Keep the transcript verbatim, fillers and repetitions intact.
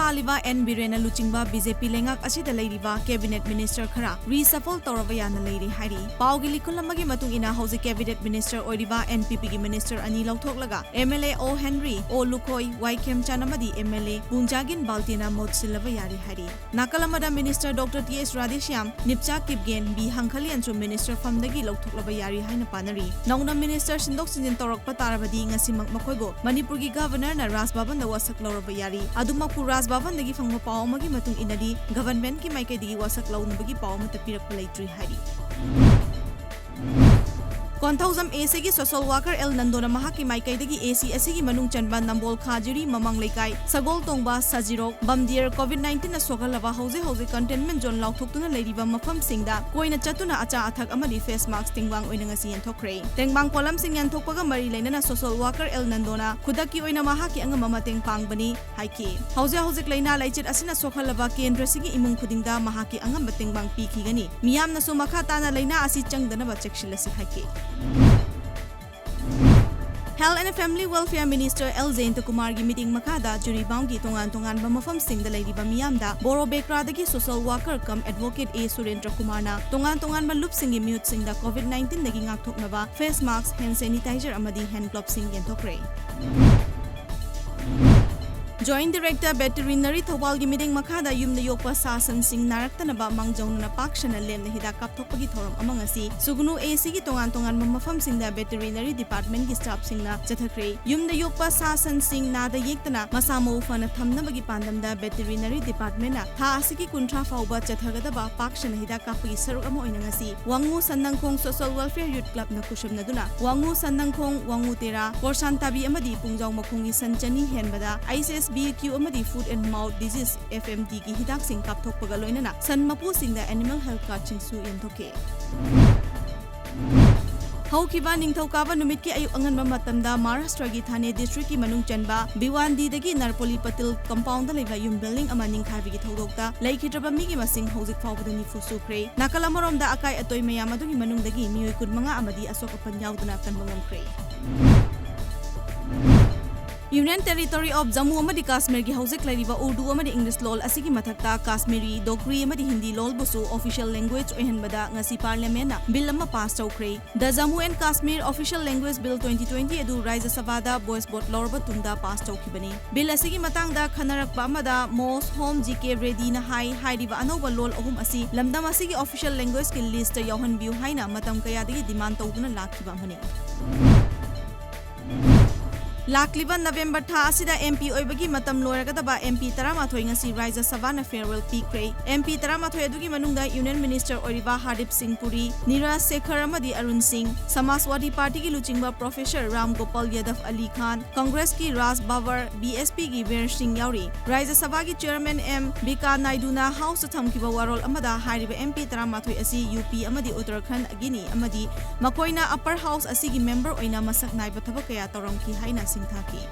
ꯂꯥꯂꯤꯕ and ꯕꯤꯔꯦꯟꯅ ꯂꯨꯆꯤꯡꯕ B J ꯄꯤ ꯂꯩꯉꯥꯛ ꯑꯁꯤꯗ ꯂꯩꯔꯤꯕ cabinet minister ꯈꯔ reshuffle ꯇꯧꯔꯕ ꯌꯥꯅ ꯂꯩꯔꯤ ꯍꯥꯏꯔꯤ꯫ ꯄꯥꯎꯒꯤ ꯂꯤꯈꯨꯜ ꯑꯃꯒꯤ ꯃꯇꯨꯡ ꯏꯟꯅ ꯍꯧꯖꯤꯛ cabinet minister ꯑꯣꯏꯔꯤꯕ N P P ꯒꯤ minister ꯑꯅꯤ ꯂꯧꯊꯣꯛꯂꯒ M L A O Henry, O Lukhoi, Y Khemchand ꯑꯃꯗꯤ M L A Bunjagin Baltena ꯃꯍꯨꯠ ꯁꯤꯜꯂꯕ ꯌꯥꯔꯤ ꯍꯥꯏꯔꯤ꯫ ꯅꯥꯀꯜ ꯑꯃꯗ minister Doctor T S Radheshyam, Nipcha Kipgen, B Hangkhalianchu minister ꯐꯝꯗꯒꯤ ꯂꯧꯊꯣꯛꯂꯕ ꯌꯥꯔꯤ ꯍꯥꯏꯅ ꯄꯥꯅꯔꯤ꯫ ꯅꯧꯅ minister ꯁꯤꯟꯗꯣꯛ ꯁꯤꯟꯖꯤꯟ ꯇꯧꯔꯛꯄ ꯇꯥꯔꯕꯗꯤ ꯉꯁꯤꯃꯛ ꯃꯈꯣꯏꯕꯨ ꯃꯅꯤꯄꯨꯔꯒꯤ governorꯅ ꯔꯥꯖ ꯚꯕꯟꯗ ꯋꯥꯁꯛ ꯂꯧꯔꯕ ꯌꯥꯔꯤ꯫ ꯑꯗꯨꯃꯛꯄꯨ ꯔꯥꯖ ꯚꯕꯟꯗꯒꯤ ꯐꯪꯕ ꯄꯥꯎ ꯑꯃꯒꯤ ꯃꯇꯨꯡ ꯏꯟꯅꯗꯤ governmentꯀꯤ ꯃꯥꯏꯀꯩꯗꯒꯤ ꯋꯥꯁꯛ ꯂꯧꯅꯕꯒꯤ ꯄꯥꯎ ꯑꯃꯠꯇ ꯄꯤꯔꯛꯄ ꯂꯩꯇ꯭ꯔꯤ ꯍꯥꯏꯔꯤ꯫ ꯀꯣꯟꯊꯧꯖꯝ A C ꯒꯤ social worker L ꯅꯟꯗꯣꯅ ꯃꯍꯥꯛꯀꯤ ꯃꯥꯏꯀꯩꯗꯒꯤ A C ꯑꯁꯤꯒꯤ ꯃꯅꯨꯡ ꯆꯟꯕ ꯅꯝꯕꯣꯜ ꯈꯥꯖꯤꯔꯤ, ꯃꯃꯥꯡ ꯂꯩꯀꯥꯏ, ꯁꯒꯣꯜ ꯇꯣꯡꯕ, ꯁꯖꯤꯔꯣꯛ, ꯕꯝꯗꯤꯌꯔ COVID nineteen ꯁꯣꯛꯍꯜꯂꯕ ꯍꯧꯖꯤꯛ ꯍꯧꯖꯤꯛ containment zone ꯂꯥꯎꯊꯣꯛꯇꯨꯅ ꯂꯩꯔꯤꯕ ꯃꯐꯝꯁꯤꯡꯗ ꯀꯣꯏꯅ ꯆꯠꯇꯨꯅ ꯑꯆꯥ ꯑꯊꯛ ꯑꯃꯗꯤ face mask ꯇꯦꯡꯕꯥꯡ ꯑꯣꯏꯅ ꯉꯁꯤ ꯌꯦꯟꯊꯣꯛꯈ꯭ꯔꯦ꯫ ꯇꯦꯡꯕꯥꯡ ꯄꯣꯠꯂꯝꯁꯤꯡ ꯌꯦꯟꯊꯣꯛꯄꯒ ꯃꯔꯤ ꯂꯩꯅꯅ social worker L ꯅꯟꯗꯣꯅ ꯈꯨꯗꯛꯀꯤ ꯑꯣꯏꯅ ꯃꯍꯥꯛꯀꯤ ꯑꯉꯝꯕ ꯃꯇꯦꯡ ꯄꯥꯡꯕꯅꯤ ꯍꯥꯏꯈꯤ꯫ ꯍꯧꯖꯤꯛ ꯍꯧꯖꯤꯛ ꯂꯩꯅꯥ ꯂꯩꯆꯠ ꯑꯁꯤꯅ ꯁꯣꯛꯍꯜꯂꯕ ꯀꯦꯟꯗ꯭ꯔꯁꯤꯒꯤ ꯏꯃꯨꯡ ꯈꯨꯗꯤꯡꯗ ꯃꯍꯥꯛꯀꯤ ꯑꯉꯝꯕ ꯇꯦꯡꯕꯥꯡ ꯄꯤꯈꯤꯒꯅꯤ꯫ ꯃꯤꯌꯥꯝꯅꯁꯨ ꯃꯈꯥ ꯇꯥꯅ ꯂꯩꯅꯥ ꯑꯁꯤ ꯆꯪꯗꯅꯕ ꯆꯦꯛꯁꯤꯜꯂꯁꯤ ꯍꯥꯏꯈꯤ꯫ Health and Family Welfare Minister L Jayantakumarꯒꯤ ꯃꯤꯠꯌꯦꯡ ꯃꯈꯥꯗ ꯖꯤꯔꯤꯕꯥꯝꯒꯤ ꯇꯣꯉꯥꯟ ꯇꯣꯉꯥꯟꯕ ꯃꯐꯝꯁꯤꯡꯗ ꯂꯩꯔꯤꯕ ꯃꯤꯌꯥꯝꯗ ꯕꯣꯔꯣ ꯕꯦꯀ꯭ꯔꯥꯗꯒꯤ social worker cum advocate A ꯁꯨꯔꯦꯟꯗ꯭ꯔ ꯀꯨꯃꯥꯔꯅ ꯇꯣꯉꯥꯟ ꯇꯣꯉꯥꯟꯕ ꯂꯨꯞꯁꯤꯡꯒꯤ ꯃꯤꯍꯨꯠꯁꯤꯡꯗ COVID nineteenꯗꯒꯤ ꯉꯥꯛꯊꯣꯛꯅꯕ face mask, hand sanitizer ꯑꯃꯗꯤ hand gloveꯁꯤꯡ ꯌꯦꯟꯊꯣꯛꯈ꯭ꯔꯦ꯫ Joint Director Veterinary ꯊꯧꯕꯥꯜꯒꯤ ꯃꯤꯠꯌꯦꯡ ꯃꯈꯥꯗ ꯌꯨꯝꯗ ꯌꯣꯛꯄ ꯁꯥ ꯁꯟꯁꯤꯡ ꯅꯥꯔꯛꯇꯅꯕ ꯃꯥꯡꯖꯧꯅꯅ ꯄꯥꯛ ꯁꯟꯅ ꯂꯦꯝꯅ ꯍꯤꯗꯥꯛ ꯀꯥꯞꯊꯣꯛꯄꯒꯤ ꯊꯧꯔꯝ ꯑꯃ ꯉꯁꯤ ꯁꯨꯒꯅꯨ A Cꯒꯤ ꯇꯣꯉꯥꯟ ꯇꯣꯉꯥꯟꯕ ꯃꯐꯝꯁꯤꯡꯗ veterinary departmentꯀꯤ staffꯁꯤꯡꯅ ꯆꯠꯊꯈ꯭ꯔꯦ꯫ ꯌꯨꯝꯗ ꯌꯣꯛꯄ ꯁꯥ ꯁꯟꯁꯤꯡ ꯅꯥꯗ ꯌꯦꯛꯇꯅ ꯃꯁꯥ ꯃꯎ ꯐꯅ ꯊꯝꯅꯕꯒꯤ ꯄꯥꯟꯗꯝꯗ veterinary departmentꯅ ꯊꯥ ꯑꯁꯤꯒꯤ ꯀꯨꯟꯊ꯭ꯔꯥ ꯐꯥꯎꯕ ꯆꯠꯊꯒꯗꯕ ꯄꯥꯛ ꯁꯟꯅ ꯍꯤꯗꯥꯛ ꯀꯥꯞꯄꯒꯤ ꯁꯔꯨꯛ ꯑꯃ ꯑꯣꯏꯅ ꯉꯁꯤ ꯋꯥꯉꯨ ꯁꯟꯅꯪꯈꯣꯡ Social Welfare Youth Clubꯅ ꯈꯨꯠꯁꯝꯅꯗꯨꯅ ꯋꯥꯉꯨ ꯁꯟꯅꯪꯈꯣꯡ, ꯋꯥꯉꯨ ꯇꯦꯔꯥ, ꯀꯣꯔꯁꯥꯟ ꯇꯥꯕꯤ ꯑꯃꯗꯤ ꯄꯨꯡꯖꯥꯎ ꯃꯈꯣꯡꯒꯤ ꯁꯟ ꯆꯅꯤ ꯍꯦꯟꯕꯗ I C S B Q ꯑꯃꯗꯤ Foot and Mouth Disease F M Dꯒꯤ ꯍꯤꯗꯥꯛꯁꯤꯡ ꯀꯥꯞꯊꯣꯛꯄꯒ ꯂꯣꯏꯅꯅ ꯁꯟ ꯃꯄꯨꯁꯤꯡꯗ animal health cardꯁꯤꯡꯁꯨ ꯌꯦꯟꯊꯣꯛꯈꯤ꯫ ꯍꯧꯈꯤꯕ ꯅꯤꯡꯊꯧꯀꯥꯕ ꯅꯨꯃꯤꯠꯀꯤ ꯑꯌꯨꯛ ꯑꯉꯟꯕ ꯃꯇꯝꯗ ꯃꯍꯥꯔꯥꯁꯇ꯭ꯔꯒꯤ ꯊꯥꯅꯦ districtꯀꯤ ꯃꯅꯨꯡ ꯆꯟꯕ ꯚꯤꯋꯥꯟꯗꯤꯗꯒꯤ ꯅꯔꯄꯣꯂꯤ ꯄꯇꯤꯜ compoundꯗ ꯂꯩꯕ ꯌꯨꯝ building ꯑꯃ ꯅꯤꯡꯈꯥꯏꯕꯒꯤ ꯊꯧꯗꯣꯛꯇ ꯂꯩꯈꯤꯗ꯭ꯔꯕ ꯃꯤꯒꯤ ꯃꯁꯤꯡ ꯍꯧꯖꯤꯛ ꯐꯥꯎꯕꯗ ꯅꯤꯐꯨ ꯁꯨꯈ꯭ꯔꯦ꯫ ꯅꯥꯀꯜ ꯑꯃꯔꯣꯝꯗ ꯑꯀꯥꯏ ꯑꯇꯣꯏ ꯃꯌꯥꯝ ꯑꯗꯨꯒꯤ ꯃꯅꯨꯡꯗꯒꯤ ꯃꯤꯑꯣꯏ ꯀꯨꯟꯃꯉꯥ ꯑꯃꯗꯤ ꯑꯁꯣꯛ ꯑꯄꯟ ꯌꯥꯎꯗꯅ ꯀꯟꯕ ꯉꯝꯈ꯭ꯔꯦ꯫ Union Territory of Jammu ꯑꯃꯗꯤ ꯀꯥꯁꯃꯤꯔꯒꯤ ꯍꯧꯖꯤꯛ ꯂꯩꯔꯤꯕ ꯎꯔꯗꯨ ꯑꯃꯗꯤ ꯏꯪꯂꯤꯁ ꯂꯣꯜ ꯑꯁꯤꯒꯤ ꯃꯊꯛꯇ ꯀꯥꯁꯃꯤꯔꯤ, ꯗꯣꯒ꯭ꯔꯤ ꯑꯃꯗꯤ ꯍꯤꯟꯗꯤ ꯂꯣꯜꯕꯨꯁꯨ official language ꯑꯣꯏꯍꯟꯕꯗ ꯉꯁꯤ ꯄꯥꯔꯂꯤꯌꯥꯃꯦꯟꯅ ꯕꯤꯜ ꯑꯃ ꯄꯥꯁ ꯇꯧꯈ꯭ꯔꯦ꯫ The Jammu and Kashmir Official Language Bill twenty twenty ꯑꯗꯨ ꯔꯥꯖ꯭ꯌ ꯁꯚꯥꯗ voice vote ꯂꯧꯔꯕ ꯇꯨꯡꯗ ꯄꯥꯁ ꯇꯧꯈꯤꯕꯅꯤ꯫ ꯕꯤꯜ ꯑꯁꯤꯒꯤ ꯃꯇꯥꯡꯗ ꯈꯟꯅꯔꯛꯄ ꯑꯃꯗ ꯃꯣꯁ ꯍꯣꯝ ꯖꯤ ꯀꯦ ꯔꯦꯗꯤꯅ ꯍꯥꯏ, ꯍꯥꯏꯔꯤꯕ ꯑꯅꯧꯕ ꯂꯣꯜ ꯑꯍꯨꯝ ꯑꯁꯤ ꯂꯝꯗꯝ ꯑꯁꯤꯒꯤ official languageꯀꯤ listꯇ ꯌꯥꯎꯍꯟꯕꯤꯌꯨ ꯍꯥꯏꯅ ꯃꯇꯝ ꯀꯌꯥꯗꯒꯤ demand ꯇꯧꯗꯨꯅ ꯂꯥꯛꯈꯤꯕ ꯑꯃꯅꯤ꯫ ꯂꯥꯛꯂꯤꯕ ꯅꯕꯦꯝꯕꯔ ꯊꯥ ꯑꯁꯤꯗ M P ꯑꯣꯏꯕꯒꯤ ꯃꯇꯝ ꯂꯣꯏꯔꯒꯗꯕ M P ꯇꯔꯥꯃꯥꯊꯣꯏ ꯉꯁꯤ ꯔꯥꯖ꯭ꯌ ꯁꯚꯥꯅ farewell ꯄꯤꯈ꯭ꯔꯦ꯫ M P ꯇꯔꯥꯃꯥꯊꯣꯏ ꯑꯗꯨꯒꯤ ꯃꯅꯨꯡꯗ Union Minister ꯑꯣꯏꯔꯤꯕ ꯍꯔꯗꯤꯞ ꯁꯤꯡ ꯄꯨꯔꯤ, ꯅꯤꯔꯖ ꯁꯦꯈꯔ ꯑꯃꯗꯤ ꯑꯔꯨꯟ ꯁꯤꯡ, ꯁꯃꯥꯖꯋꯥꯗꯤ ꯄꯥꯔꯇꯤꯒꯤ ꯂꯨꯆꯤꯡꯕ ꯄ꯭ꯔꯣꯐꯦꯁꯔ ꯔꯥꯝ ꯒꯣꯄꯥꯜ ꯌꯥꯗꯕ ꯑꯂꯤ ꯈꯥꯟ, ꯀꯪꯒ꯭ꯔꯦꯁꯀꯤ ꯔꯥꯖ ꯕꯕꯔ, B S Pꯒꯤ ꯕꯤꯔ ꯁꯤꯡ ꯌꯥꯎꯔꯤ꯫ ꯔꯥꯖ꯭ꯌ ꯁꯚꯥꯒꯤ chairman M ꯕꯤꯀꯥ ꯅꯥꯏꯗꯨꯅ Houseꯇ ꯊꯝꯈꯤꯕ ꯋꯥꯔꯣꯜ ꯑꯃꯗ ꯍꯥꯏꯔꯤꯕ M P ꯇꯔꯥꯃꯥꯊꯣꯏ ꯑꯁꯤ U P ꯑꯃꯗꯤ ꯎꯠꯇꯔꯈꯟꯗꯒꯤꯅꯤ ꯑꯃꯗꯤ ꯃꯈꯣꯏꯅ Upper House ꯑꯁꯤꯒꯤ member ꯑꯣꯏꯅ ꯃꯁꯛ ꯅꯥꯏꯕ ꯊꯕꯛ ꯀꯌꯥ ꯇꯧꯔꯝꯈꯤ ꯍꯥꯏꯅ ꯁꯤꯡꯊꯥꯈꯤ꯫